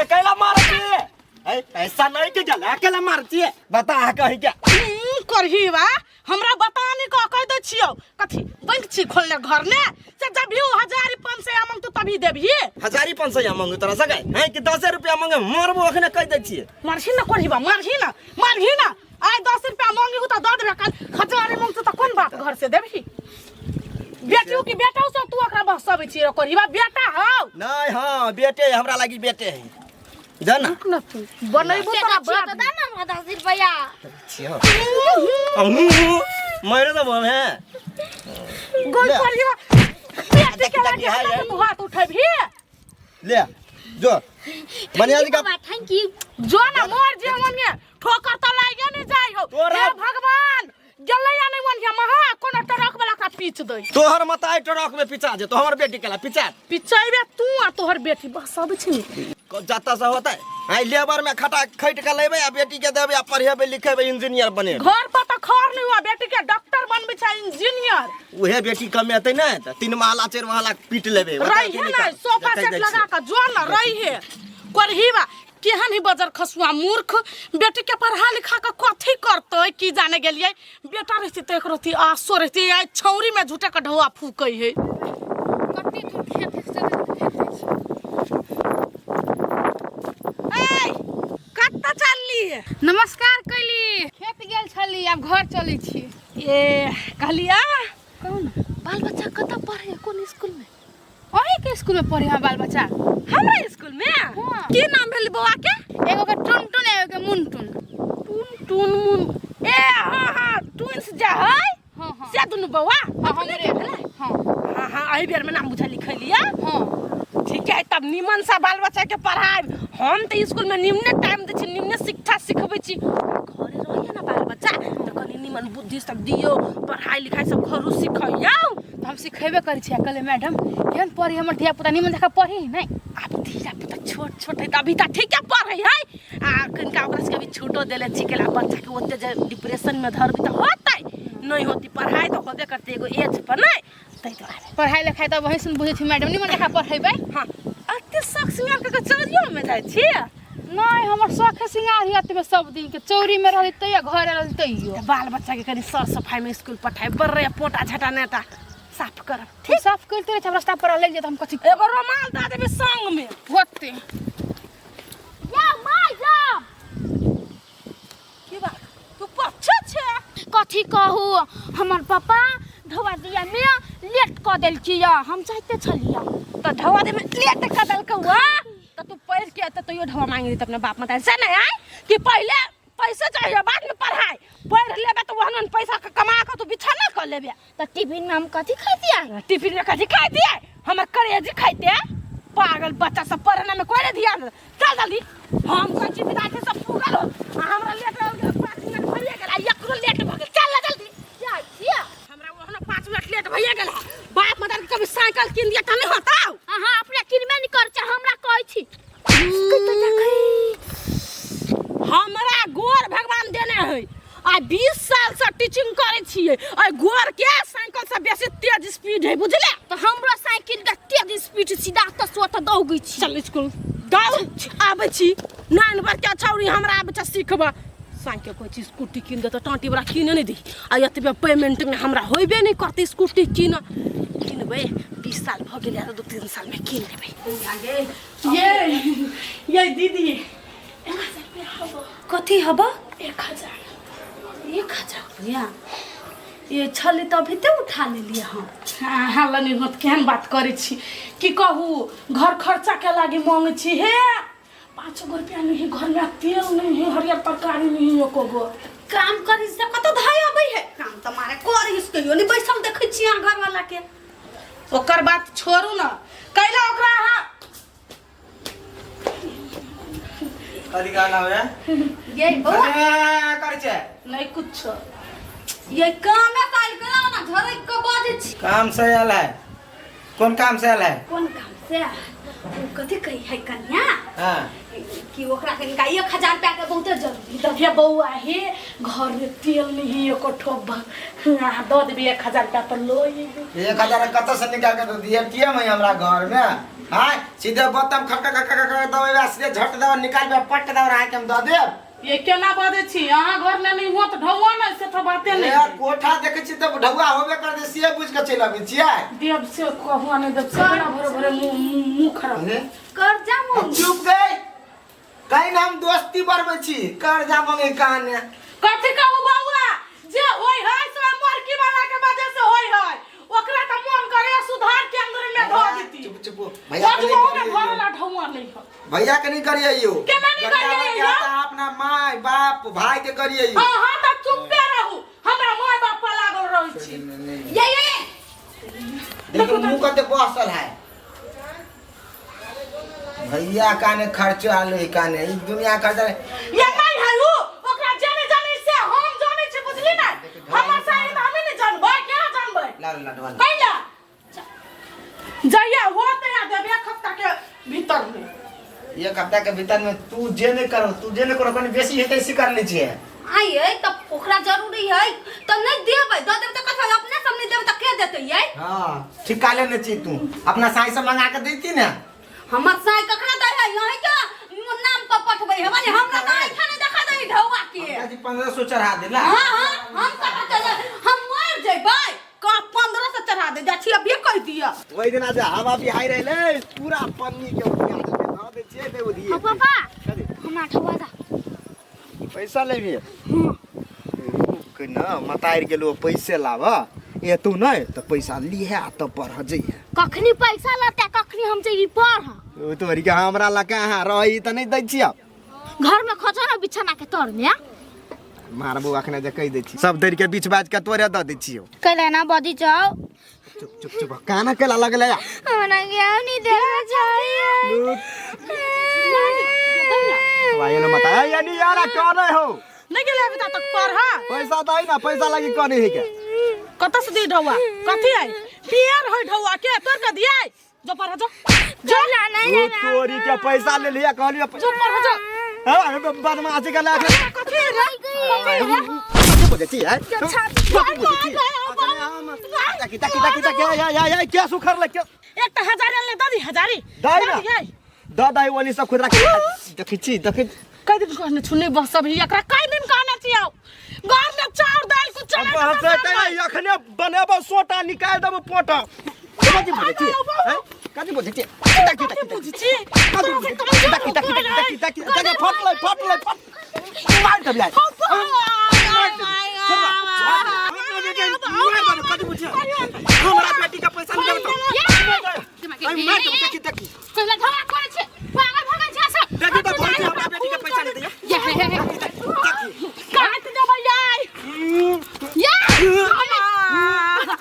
ए कैला मारती ए ऐसा नहीं कि जला अकेला मारती है बता कहीं क्या करही बा हमरा बता नहीं कह कह दै छियौ कथी बैंक छी खोलने घर ने से जब भी हजारी 500 मांगतौ तभी देबही। हजारी 500 मांगू तोरा सके हैं कि 10 रुपया मांगे मारबो अखने कह दै छियै। मारही ना करही बा, मारही ना, मारही ना। आइ 10 रुपया मांगी त दऽ देबे, काल हजारी मांगतौ त कोन बाप घर से देबही? बेटियो की बेटा से तू ओकरा बहसबै छी करही बा, बेटा हौ। नहीं हाँ बेटे हमरा लागी बेटे है जा ना। रुक ना तू बनैबो तोरा बाप बाप दा ना हमरा 10 रुपया। छियो अहू मरे तो बोल है गोल ले। करही बा बेटी के देखी, लागी हाय, हमरा हाय। तू हाथ उठेबही। ले जो बढ़िया जी का thank you. जो ना मोर जीवन में ठोकर तो लागे नहीं जाई हो। तोरा- हे भगवान गेलै या नहीं मन महा कोनो ट्रक वाला का पीच दई। तोहर मताई ट्रक में पिचा जे तोहर बेटी केला पिचा। पिचैबे तू आ तोहर बेटी बस सब छी नी। जाता से होता है आई लेबर में खटा खट के लेबे आ बेटी के देबे आ पढ़ेबे लिखेबे इंजीनियर बने। घर पर तो खर नहीं हुआ बेटी के डॉक्टर बनबे छै इंजीनियर। उहे बेटी कमेते ने त 3 महला 4 महला पीट लेबे। रही है ना सोफा सेट लगा के जो ना रही है करही बा केहन ही बजर खसुआ मूर्ख बेटी के पढ़ा लिखा के कथी करतै की जाने गेलियै। बेटा रहती त एक रती आसो रहती आई छौरी में झूठे के ढौआ फूकै है। कते दूर खेत है से खेत है। ए कत्ता चलली? नमस्कार कैली, खेत गेल छली आब घर चलै छी। ए कहलिया कहू ना बाल बच्चा कतऽ पढ़े कोन स्कूल में? अहीं के स्कूल में पढ़े हैं बाल बच्चा। हमरा स्कूल में? हाँ। की नाम भेल बौआ के? एगो के टुनटुन एगो के मुनटुन। टुन टुन मुन ए हाँ हाँ ट्विंस जे है हाँ हाँ से दुनू बौआ हाँ अपने हमरे के भेलै? हाँ हाँ हाँ एहि बेर में नाम बुझा लिखलिया। हाँ ठीक है तब निमन सा बाल बच्चा के पढ़ाई हम तो स्कूल में निम्ने टाइम दै छी निम्ने शिक्षा सिखबै छी। घरे रहिए ना बाल बच्चा तो कनी निमन बुद्धि सब दियो पढ़ाई लिखाई सब घरो सिखैयौ। तो हम सिखेबे करै छियै। कहले मैडम केहन पढ़ी हमर धिया पुता निमन जकाँ पढ़ी नहीं? आब धिया पुता छोट छोट है त अभी त ठीक है पढ़ै है आ कनिका ओकरा सबके अभी छूटो देले छी केला बच्चा के ओते जे डिप्रेशन में धरबी त होतै नहीं होती पढ़ाई तो होबे करतै एगो एज पर नहीं तै दुआरे पढ़ाई लिखाई तऽ वही सुन बुझै छी मैडम निमन जकाँ पढ़ेबै। हाँ अते शौक सिंगार के चौरियो में जाइ छी? नहीं हमर शौक है सिंगार ही अतबे सब दिन के चौरी में रहली तैयो घरे रहली तैयो। बाल बच्चा के कनी सर सफाई में स्कूल पठाए बड़ रे पोटा झटा नेटा साफ करब। ठीक साफ करते रहे हम रास्ता पर लग जात हम कथी एगो रुमाल दऽ देबे संग में होते। या my जा की बात तू पछे छे? कथी कहू हमर पापा ढोआ दिया में लेट क देलकी या हम चाहते छलिया। त ढोआ दे में लेट क देलकौ हां त तू पढ़ के त तैयो ढोआ मांगली त अपना बाप मतारी से नहीं आय कि पहले पैसा चाहिए बाद में पढ़ाई पढ़ लेबे त ओहन पैसा के कमा के तू बिछाना क लेबे। त टिफिन में हम कथी खैतियै? टिफिन में कथी खैतियै? हमर करेजी खैते पागल बच्चा सब पढ़ना में कोई नहीं ध्यान दे। चल जल्दी हम कहै छी विद्यार्थी सब पुगल हो आ हमरा लेट हो गेल 5 मिनट भइए गेल आ एकरो लेट भ गेल। चल ना जल्दी जाइ छियै। हमरा ओहनो 5 मिनट लेट भइए गेल है। बाप मदर के कभी साइकिल किन दिया त नहीं होता। अहाँ अपने किनबे नहीं करै छी हमरा कहै छी। हमरा गोर भगवान देने है आ 20 साल से टीचिंग करै छियै आ गोर के साइकिल से बेसी तेज स्पीड है बुझले? त हमरो साइकिल के तेज स्पीड सीधा त सोत दौगै छी। चल स्कूल दौड़ आबै छी नान बर के छौरी हमरा आबै छै सिखबा। साइकिल कहै छी स्कूटी किन दे त टाँटी बड़ा किने नहीं दी आ एतबे पेमेंट में हमरा होइबे नहीं करतै स्कूटी किन किनबै 20 साल भ गेलै 2-3 साल में किन लेबै। ये दीदी कथी हबा? 1000। 1000 रुपया ये छली त अभी ते उठा लेलिए हम। हाँ, हाँ, लनी होत केहन बात करै छी की कहू घर खर्चा के लागी मांगै छी हे 5 गो रुपया नहीं है घर में तेल नहीं है हरियर तरकारी नहीं है एको गो। काम करी से कत धाय अबै है काम त मारे करी से कहियो नहीं बैसल देखै छी अहाँ घर वाला के। ओकर बात छोड़ू ना कैला ओकरा अहाँ कथी कहना है? ये बौआ। अरे, करै छै? नहीं कुछ। ये कामे काल केला ना झरक के बाजै छी। काम से आयल है। कोन काम से आयल है? कोन काम से? ओ कथी कही है कन्या? हाँ। कि ओकरा कनिका 1000 रुपया के बहुते जरूरी। देखिए बौआ हे घर में तेल नहीं है एको ठोबा। हाँ, दऽ देबे 1000 रुपया तो लो अइबे। 1000 कतऽ से निकाल के दऽ दियै? एटीएम है हमरा घर में। हाँ, सीधे बत्तम खटका खटका खटका दबेबै देला से झट दवा निकाल बे पट दवा राख के हम दऽ देब। ये केना बजै छी अहाँ घर ले नहीं हुआ तऽ ढौआ नहि से तऽ बाते ए नहीं कोठा देखै छी तऽ ढौआ होबे कर दे से बुझ के चलि अबै छियै। देव से कहुआ नहीं देव से केना भरे भरे मुँह मुँह मुँह खराब कर्जा हम चुप गए कहीं ना हम दोस्ती बढ़बै छी कर्जा मंगे कहाने। कथी कहू बौआ जे होय है से मरकी वाला के वजह से होय है ओकरा तऽ मन करे सुधार केंद्र में धो देती चुप चुप भैया के बजबो नहीं ने घर करियै। वाला ढौआ नहीं है भैया के नहीं करियै यौ। केना नहीं करियै गरियाबै यौ? के तऽ अपना माय बाप भाई के करियै यौ। हाँ हाँ तऽ चुप्पे रहू हमरा माय बाप पर लागल रहै छी। ये ये देखो मुंह कते बसल है भैया काने खर्चो आलो है काने ई दुनिया खर्चा ये नहीं है उ ओकरा जाने जाने से हम जाने छी बुझली ना हमर साइड हमें नहीं जानबै केना जानबै लाल लाल वाला कैला जहिया हो तहिया देबे एक हफ्ता के भीतर में। एक हफ्ता के भीतर में तू जे नहीं करो तू जे नहीं करो कनी बेसी हेतै से कर लै छियै। आइए तब ओकरा जरूरी है तऽ नहीं देबै दऽ देबै तऽ कथी अपने सब नहीं देबै तऽ के देतै ये? हाँ ठिका लेने छी तू अपना साई से मंगा के देती ना। हमर साई ककरा दै है यहीं के नाम पर पठबै है माने हमरा तऽ आँखि नहीं देखा दै ढौआ के। जी 1500 चढ़ा देला। हाँ हाँ हम कहाँ चले हम मर जेबै का 1500 चढ़ा दे जा छी अभी कह दिया। ओहि दिना जे हवा बिहाइ रहलै पूरा पन्नी के उधिया देलकै दऽ दै छियै नहि उधिये। हो पापा हमरा ढौआ दा। पैसा लेबही? रुक न मतारि गेलो पैसे लाब एतौ नहि तऽ पैसा लिहे तब पढ़ जइहे। कखनी पैसा लते कखनी हम जइबी पढ़। ओ तोहरी के हमरा लगा अहाँ रही तऽ नहि दै छियै। घर में खोजो ना बिछाना के तर में। मारबो अखने जे कहि दै छी सब दरि के बीच बाज के तोरे दऽ दै छियौ। कैला ना बदी जाओ। चुप चुप चुप काना केला लगलै या? हमरा ज्ञान नहीं देना चाहिए। भाई ने मत ए यानी यार कौन है हो नहीं गेले अभी तक पढ़। पैसा दई ना पैसा लागी कौन है के कत से दी ढौआ कथी है पियर होय ढौआ के तोर के दियै जो पढ़ जो जो ना नहीं तू चोरी के पैसा ले लिया कहलियो जो पढ़ जो। हां बदमाशी कर लागे कथी रे कथी रे कथी बोलै छी है कथी बोलै छी ताकी ताकी ताकी ताकी या या या क्या सुखर ले क्या एक त हजारी ले ददी हजारी दई ना the दई ओनी सब खुदरा के देखै छी देखै कई दिन कहने छुने बस सब एकरा कई दिन कहने छियौ घर में चाउर दाल कुछ चला अब हंसे ते अखने बनेबो सोटा निकाल देबो पोटा। कथी बोलै छी हैं कथी बोलै छी ताकी ताकी बुझ छी ताकी ताकी ताकी ताकी ताकी फटलै फटलै फट मार देब यार। हमरा बेटी का पैसा नहीं देब मार देब देखी देखी कैला झगड़ा करै छै पागल भऽ गेल छै सब। देखी तऽ भौजी हमरा बेटी के पैसा नहीं दिया। ये हे हे हे काट देबै यार। ये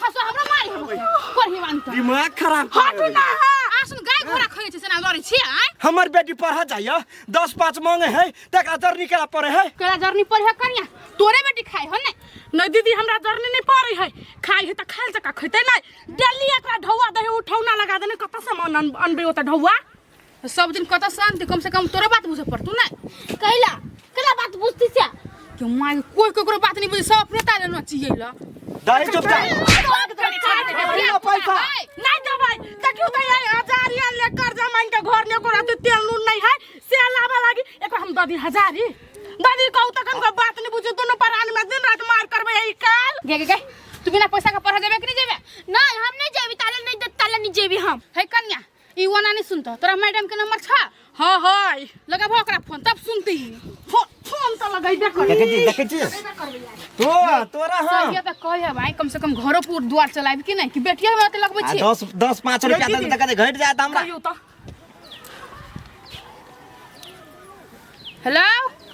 खसो हमरा मारि पढ़ी बान त दिमाग खराब हटू ना। आसन गाय घोड़ा खै छै सेना लड़ै छी आय। हमर बेटी पढ़ जाइया 10 5 मांगे है तकरा जरनी केला पड़े है। केला जरनी पढ़े कनिया तोरे बेटी खाइ हो ने। नहीं दीदी हमरा जरनी नहीं पड़े है खाइ है त खाइल जका खैते नहीं डेली एकरा ढौआ दही उठौना लगा देने कत से मन अनबे ओत ढौआ। सब दिन कत शांति कम से कम तोरे बात बुझे पड़तू ने। कैला कैला बात बुझती से कि माय कोई केकरो बात नहीं बुझे सब अपने ताले न चियैला। दही चुप जा पैसा नहीं देबै त क्यों दै है हजारी ले कर्जा मांग के घर में कोरा तेल नून नहीं है से लाबा लागी एकरा हम ददी हजारी दादी कहू तखन के बात नहीं बुझे दोनों परान में दिन रात मार करबै ई काल। गे गे गे तू बिना पैसा के पढ़ जेबे कि नहीं जेबे? नहीं हम नहीं जेबी ताले नहीं दे ताले नहीं जेबी हम। हे कन्या ई ओना नहीं सुनतो तोरा मैडम के नंबर छ? हां हां लगाबो ओकरा फोन तब सुनती। फोन फोन त लगैबे कर। देखै छी देखै छी तो तोरा हां सही त कहे भाई कम से कम घरो पूर द्वार चलाबी कि नहीं कि बेटिया में लगबै छी। 10 10 5 रुपया दे त कते घट जात हमरा। कहियो त। हेलो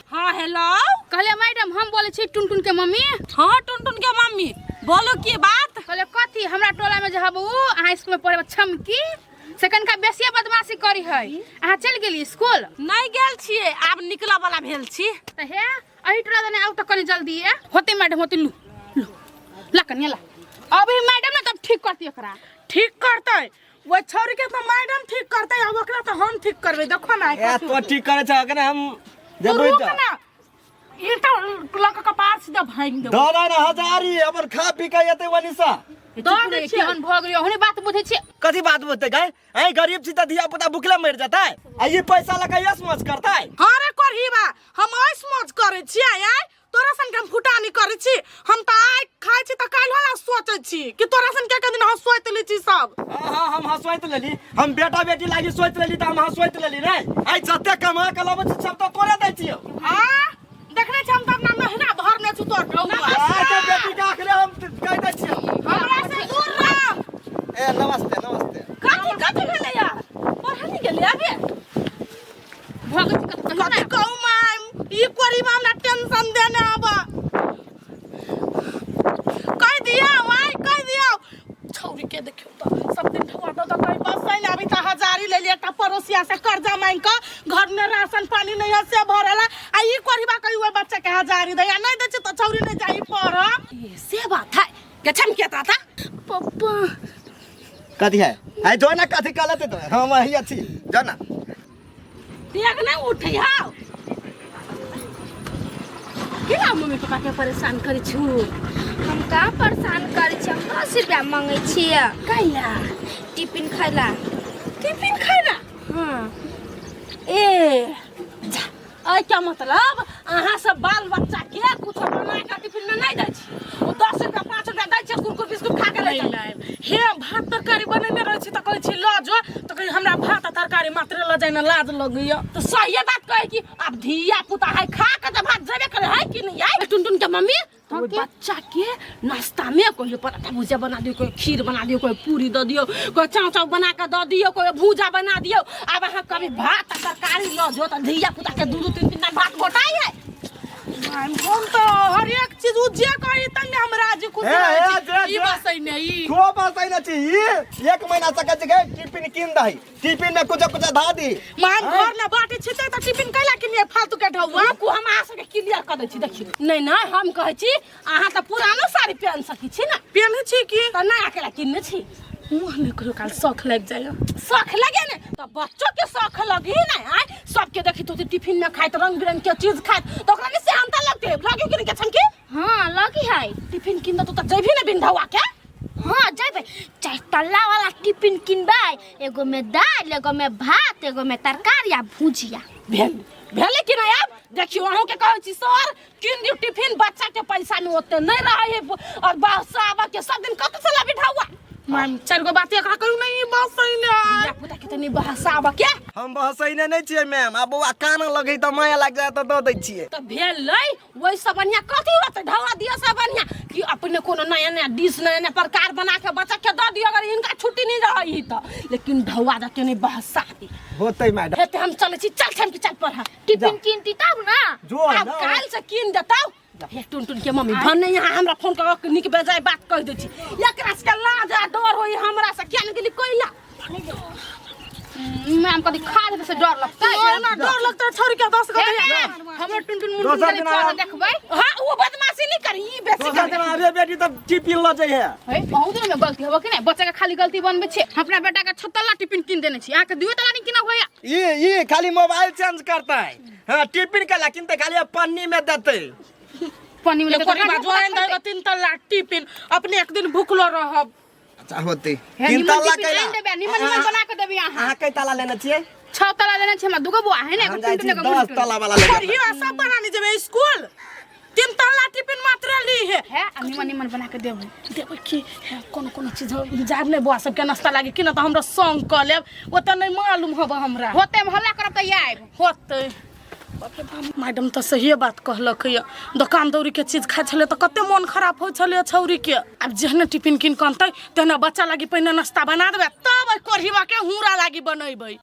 हाँ हेलो कहले मैडम हम बोले छी टुनटुन के मम्मी। हाँ टुनटुन के मम्मी बोलो की बात? कहले कथी हमरा टोला में जे हब उ अहाँ स्कूल में पढ़े छमकी से कनिका बेसिए बदमाशी करी है अहाँ चलि गेली स्कूल? नहीं गेल छियै आब निकलऽ वाला भेल छी। त हे एही टोला दने आउ त कनी जल्दी ए होते मैडम होते लू लू ला कनिया ला अभी मैडम ने तब ठीक करती ओकरा। ठीक करतै ओइ छौरी के त मैडम ठीक करतै आ ओकरा त हम ठीक करबै देखो ना। ए तो ठीक करै छ अखने हम तू जेबै रुक त ना ई त लक कपार सीधा भांगि देबौ। दऽ दे ना हजारी अपन खा पी के एतै वनिसा। दऽ दै छियै। केहन भऽ गेलै ओहने बात बुझै छियै। कथी बात बुझते गए? ऐ गरीब छी त धिया पुता भुखले मर जतै आ ई पैसा लगा यस मौज करतै। हाँ रे कोढ़ीबा, हम ऐस मौज करै छियै। आय तोरा सन के हम फुटानी करै छी? हम तऽ आइ खाइ छी तऽ काल्हि वाला सोचै छी कि तोरा सन के दिन हंसोइत लै छी सब। हाँ हाँ, हम हंसोइत लेली, हम बेटा बेटी लागी सोच लेली त हम हंसोइत लेली रे। आइ जते कमा के लबै छी सब त तोरे दै छियौ। हाँ देखने छी, हम तऽ अपना महीना भरने छी तोर ढौआ। आइ के बेटी के आखरे हम कह दै छियौ। हमरा से दूर रह। ए नमस्ते नमस्ते। कथी कथी भेलै यार? पढ़ा नहीं गेलै अबे? भऽ गेल छै कथी? कथी कहू मैम, ई कोरी में हमरा टेंशन देने आब। कह दिया माय, कह दिया छौरी के। देखियो तो सब दिन ढौआ दऽ दऽ कहीं बस नहीं अभी तऽ हजारी ले लिया एकटा पड़ोसिया से कर्जा मांग कऽ, घर में राशन पानी नहीं है से भरेला, आ ई कोरीबा कही ओहि बच्चा के हजारी दै आ नहीं दै छै तऽ छौरी नहीं जाई पढ़। से बात है के छम के ताता पप्पा कथी है? आइ जो ना कथी कहलत तो हम अही अछि जो ना। देख नहीं उठे हाव केना मम्मी पापा के परेशान करै छु? हम कहाँ परेशान करै छी? हम 10 रुपया मांगै छियै। कैला? टिफिन खाइला। टिफिन खाइला? हाँ। ए जा, एहि के मतलब अहाँ सब बाल बच्चा के कुछ बना के टिफिन में नहीं दै छी, ओ 10 रुपया 5 रुपया दै छै, कुरकुर बिस्कुट खा के ले जाइ। हे भात तरकारी बनेने रहै छी तऽ कहै छी लऽ जो, तऽ कहै हमरा भात आ तरकारी मात्र लऽ जाइ ने लाज लगैया। तऽ सहिए बात कहै कि आब धिया पुता है, खा के तऽ भात जेबे करे है कि नहीं? है टुनटुन के मम्मी, तो ओहि बच्चा के नाश्ता में कहियो पराठा भुजिया बना दियो, कोई खीर बना दियो, कोई पूरी दऽ दियो, कोई चाव चाव बना के दऽ दियो, कोई भूजा बना दियो। आब अहाँ कभी भात आ तरकारी लऽ जो तऽ धिया पुता के दू दू तीन तीन टा भात घोटाइ है। हम तऽ हर एक चीज उ जे कही तने हम राजी खुशी हे, रहै हे, छी। जे, ई जे। बस है ने ई तो बस है ना छी ई एक महीना से कहै छै गे, टिफिन कीन दही, टिफिन में कुछ कुछ धा दी। मान घर में बाटे छिते तऽ टिफिन कैला किनिए फालतू के ढौआ? रुकू, हम अहाँ सबके क्लियर कऽ दै छी। देखियौ, नहीं नहीं, हम कहै छी अहाँ तऽ पुरानो साड़ी पहन सकै छी ने। पहने छी की तऽ नया केला किनने छी? मुँह में कहियो काल शौख लागि जाइए। शौख लगे ने तऽ बच्चो के शौख लगी ने। आय सबके देखी तो टिफिन में खाइत रंग बिरंग के चीज खाइत तऽ ओकरा नहीं सेहनता लगते लगी कि नहीं के छन की? हाँ लगी है। टिफिन किन दे तो जैबी ने बिंधौआ के? हाँ जेबै, चार तल्ला वाला टिफिन किनबै, एगो में दालि, एगो में भात, एगो में तरकारी आ भुजिया। भेल भेलै कि नहीं? आब देखियो, अहूँ के कहै छी सर किन दियौ टिफिन, बच्चा के पैसा में ओते नहीं रहे है और बसावा के सब दिन कत से लाबी ढौआ। मैम चार गो बात एकरा कहू नहीं बस सही ने धिया पुता के तनी बहसावा के। हम बहसैने नहीं छियै मैम, आ बौआ कान लगै त माया लाग जाय त दऽ दै छियै। तऽ भेलै ओहि से बढ़िया कथी होतै? ढौआ दिअ से बढ़िया कि अपने कोनो नया नया डिश नया नया प्रकार बना के बच्चा के दऽ दियौ, अगर इनका छुट्टी नहीं रही तऽ, लेकिन ढौआ दऽ के नहीं बहसा दी। होतै मैडम। हेतै, हम चलै छी। चल छम कि चल पढ़। टिफिन किनती तब ना। जो आब काल्हि से कीन देतौ। हे टुनटुन के मम्मी, भने यहाँ हमरा फोन कऽ के नीक बेजाय बात कहि दै छी, एकरा सबके लाज आ डर होई हमरा से किया ने गेली कोइला? मैम कभी खा लेतै से डर लगतै। ना डर लगतै छोरी के 10 गो। हे मैम, हमरो टुनटुन मुनटुन दोसर कनि दिन पढ़ देखबै। हाँ वो बदमाशी नहीं करी ई बेसी दोसर करी। दिन आबे बेटी तब टिफिन लऽ जइहे। हे अहूँ दिन में गलती होबो कि नहीं? बच्चा के खाली गलती बनबै छै। हम अपना बेटा के 6 तल्ला टिफिन कीन देने छी, अहाँके 2 तल्ला नहीं किना होइया। ई खाली मोबाइल चेंज करतै। हाँ टिफिन के ला किनते खाली पन्नी में देतै। पन्नी में एक बार जोइन दे 3 तल्ला टिफिन, अपने एक दिन भूखलो रहब। अच्छा होतै। हे तीन निमन तल्ला टिफिन कैला आनि देबै, निमन निमन बना के देबै अहाँ। अहाँ कै ताला लेने छियै? 6 तल्ला लेने छी, हमरा दूगो बौआ है ने, एगो हम जाइ टुनटुन छी एगो 10 मुनटुन। तल्ला वाला लेके। पढ़ियो सब बनाने जेबै स्कूल, 3 तल्ला टिफिन मात्र ली है। हे आ निमन निमन बना के देबै। देबै की? हे कोनो कोनो चीज जाब नहि बौआ सबके नाश्ता लागे कि ना तऽ हमरा संग कऽ लेब, ओतऽ नहीं मालूम हब हमरा। होतै हम हल्ला करब तऽ आयब। होतै। बाप रे बाप, मैडम तऽ सहिए बात कहलक यऽ। दोकान दौरी के चीज खाइ छलै तऽ कते मोन खराब होइ छलै छौरी के। आब जेहने टिफिन कीन कऽ अनतै तेहने बच्चा लागी पहिने नाश्ता बना देबै, तब ओहि कोढ़ीबा के हूरा लागी बनेबै।